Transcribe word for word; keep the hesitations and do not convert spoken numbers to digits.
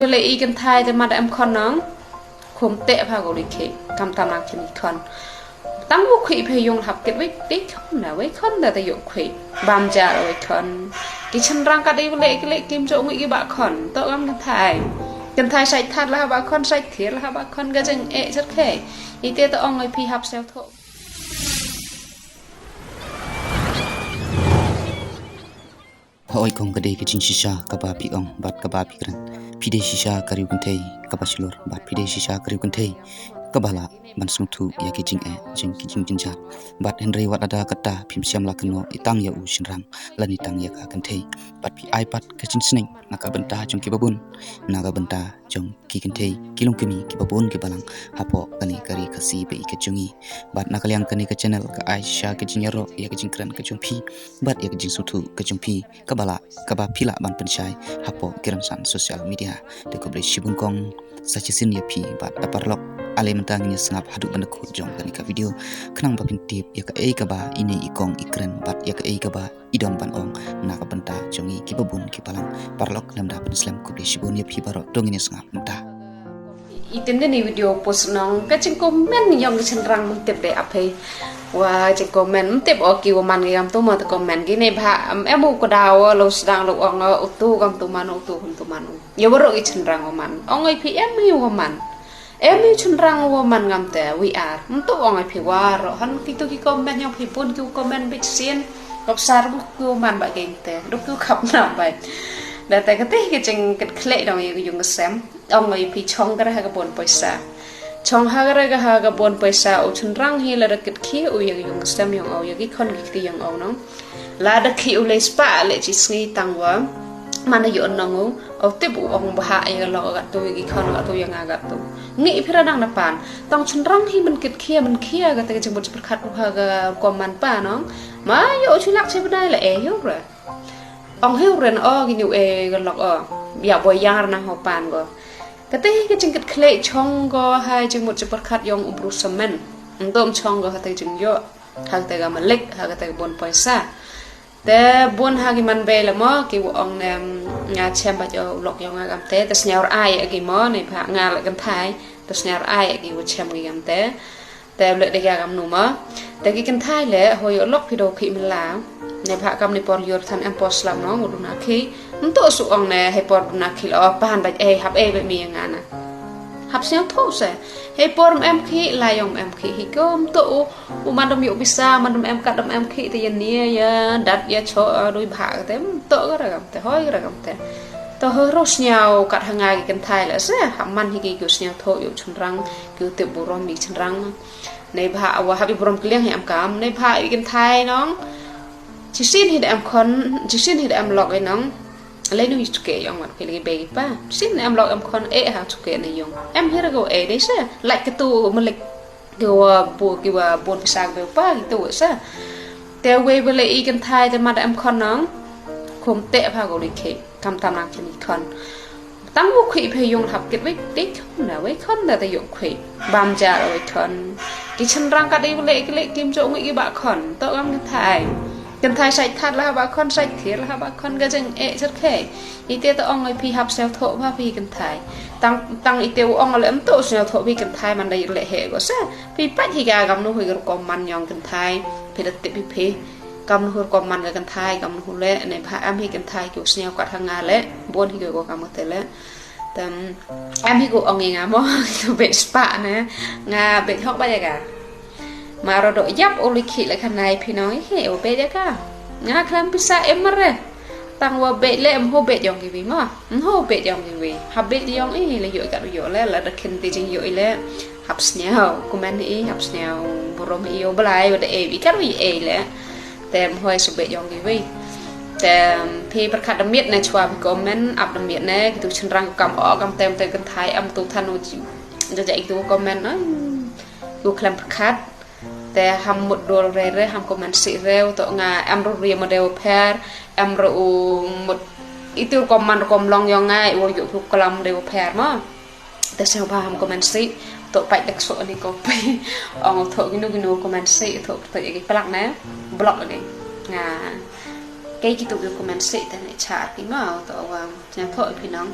Leh i kynthai te mad em khon nong. Khum te pha ko ri khie. Kam tam nang khie khon. Tang u khie phe yung hap kit wei te khon na wei khon da te yung khie. Bam ja wei khon. Ki chynrang kat i leh ki leh kim jo ngi ki ba khon. To kam kynthai. Kynthai sai that la ba khon sai thir la ba khon ga jeng e jer khie. I te to ong i phi hap sel tho. Hooid kong ka dei ka jingshisha kaba phi ong bad kaba phi kren. Phi dei shisha ka riew kynthei kaba shlur bad phi dei shisha ka riew kynthei kaba lah ban sngewthuh ïa ki jingeh jong ki jingjynjar. Bad hynrei wat lada kata phim shym la kynnoh i tang ïa u shynrang lane tang ïa ka kynthei. Bad phi ai pat ka jingsneng na ka bynta jong kiba bun, na ka bynta jong ki kynthei ki longkmie kiba bun kiba lang hapoh kane ka ri Khasi ba i ka jong i. Bad na ka liang kane ka channel ka ai sha ka jingïaroh ïa ka jingkren ka jong phi bad ïa ka jingsngewthuh ka jong phi kaba lah kaba phi lah ban pynshai hapoh ki rynsan social media. Te khublei shibun kong, sa shisien ïa phi bad da paralok. Ale mynta ngin ïa sngap haduh ban da kut jong kane ka video khnang ba phin tip ïa kaei kaba ine i kong i kren bad ïa kaei kaba i don ban ong na ka bynta jong i kiba bun kiba lang. Paralok lem da pynslem, khublei shibun ïa phi baroh. To ngin ïa sngap mynta. I tynne ni video post nong ka jingcomment yong ka chynrang, mem tip de ape. Wa jingcomment mem tip o ki wa man ki kam tu ma te comment ki ne bha em u ka daw lo sdang lo ong o tu kam tu man o tu kam tu man o. Ïa waroh i chynrang wa man ong i phi em i wa man. Em i chynrang wa man ngam te wi ar. Mem tu ong i phi waroh han ki tu ki comment yong phi bun ki comment bit sien. Kop sar bu ki wa man ba geng te duk tu khap na bai. Da te ka te ki jingkit khlek dong ïa ka yung ka sem. Ong i phi chong ka re ha ka bun poisa. Chong ha ka re ka ha ka bun poisa u chynrang hi la da kit khie u ïa ka yung ka sem yong o ïa ki khon ki kti yong o nong. La da khie u lei spah le chi sngi tang wa. Man ïa u nong u. O tip u ong bha ïa ka lok ka tu ïa ki khon ka tu ïa nga ka tu. Ngi phi ra dang na pan. Tang chynrang hi men kit khie men khie ka te ka jingmut jingpyrkhat u ha ka comment pa nong. Ma ïa u chulak chi bnai le e ïa u re. Ong heu ren o ki ñu e ka lok o. Ïa boi yang rnang ho pan ko. Kate hi ka jingkit khlek chong ko ha jingmut jingpyrkhat yong u bru samen. Ntong chong ko ha te jingyo. Ha te ka malik, ha te ka bun poisa. Te bun ha ki man bei la mo ki wa ong ne nga chem ba jo lok yong nga kam te te sñiaw ai ki mo ne ba nga le kynthai te sñiaw ai ki wa chem ki kam te. Te u leh da ïa kam nu ma. Te ki kynthai le hoi u lok phi do khie mynla. Ne bha kam ni por yor than em por slap nong u duna khie. Mem tu su ong ne hei por duna khie o pan ba ei hap ei ba mi nga na. Hap sñiaw tho se. Hei por em khie la yong em khie hi ko mem tu u. U man dum yu bisa man dum em kat dum em khie te ïa ni ïa dat ïa cho dui bha te mem tu ka ra kam te hoi ka ra kam te. To ho ro sñiaw kat ha nga ki kynthai le se hap man hi ki ko sñiaw tho yu chynrang. Ki u tip burom i chynrang. Nei bha wa hap i burom kliang hi am kam. Nei bha i kynthai nong. Chi sien hi da em khon, chi sien hi da em lok i nong. Lei nu i chuke yong wat ki lagi bei pa. Chi sien em lok em khon e ha chuke ne yong. Em hi ra go e dei se. Lait ka tu malik. Ki wa bu ki wa bun pisa ki bei pa ki tu se. Te wei ba le i kynthai te mad em khon nong. Khum te pha ko ri khie. Kam tam nang khie khon. Tang u khie phe yung hap kit wei te khon na wei khon da te yung khie. Bam ja wei khon. Ki chynrang kat i leh ki leh kim jo ngi ki ba khon. To kam kynthai. Kynthai sai that la ba khon sai thir la ba khon ga jeng e jer khie. I te to ong i phi hap sel tho ba phi kynthai. Tang tang i te u ong le em to sel tho phi kynthai man da i leh he go sa. Phi pat hi ga kam nu hui ga rukom man yong kynthai. Phi da tip phi phi. Kam nu hu rukom man ka kynthai kam nu hu le ne bha em hi kynthai ki u sñiaw kat ha nga le bun hi ko kam te le. Tem em hi ko ong i nga mo ki u bet spah ne nga bet hok ba ya ka. Ma ro do yap u li khie le khanai phi nong hi u bet ya ka. Nga khlam pisa em re. Tang wa bet le em ho bet yong ki wi mo. Em ho bet yong ki wi. Ha bet yong i le yo ka yo le la da khin ti jing yo i le. Hap sñiaw comment i hap sñiaw burom i u blai wa da e i ka wi e le. Tem hoi su be yong ki wei. Tem phi pyrkhat da miet ne chwa phi comment ap da miet ne ki tu chynrang kam o kam tem te kynthai am tu than u ji. Ja ja ki tu comment na. Ku khlem pyrkhat. Te ham mut dol re re ham comment si re u to nga am ru ri ma de u pher am ru u mut itu comment kom long yong ngai u yu ku klam de u pher ma. Te sñiaw bha ham comment si to pait dak so ni ko pai. Ong to ginu ginu comment si to to igi plak ne blok igi. Nga kei ki tu comment si te ne cha ti ma to wa sñiaw to phi nong.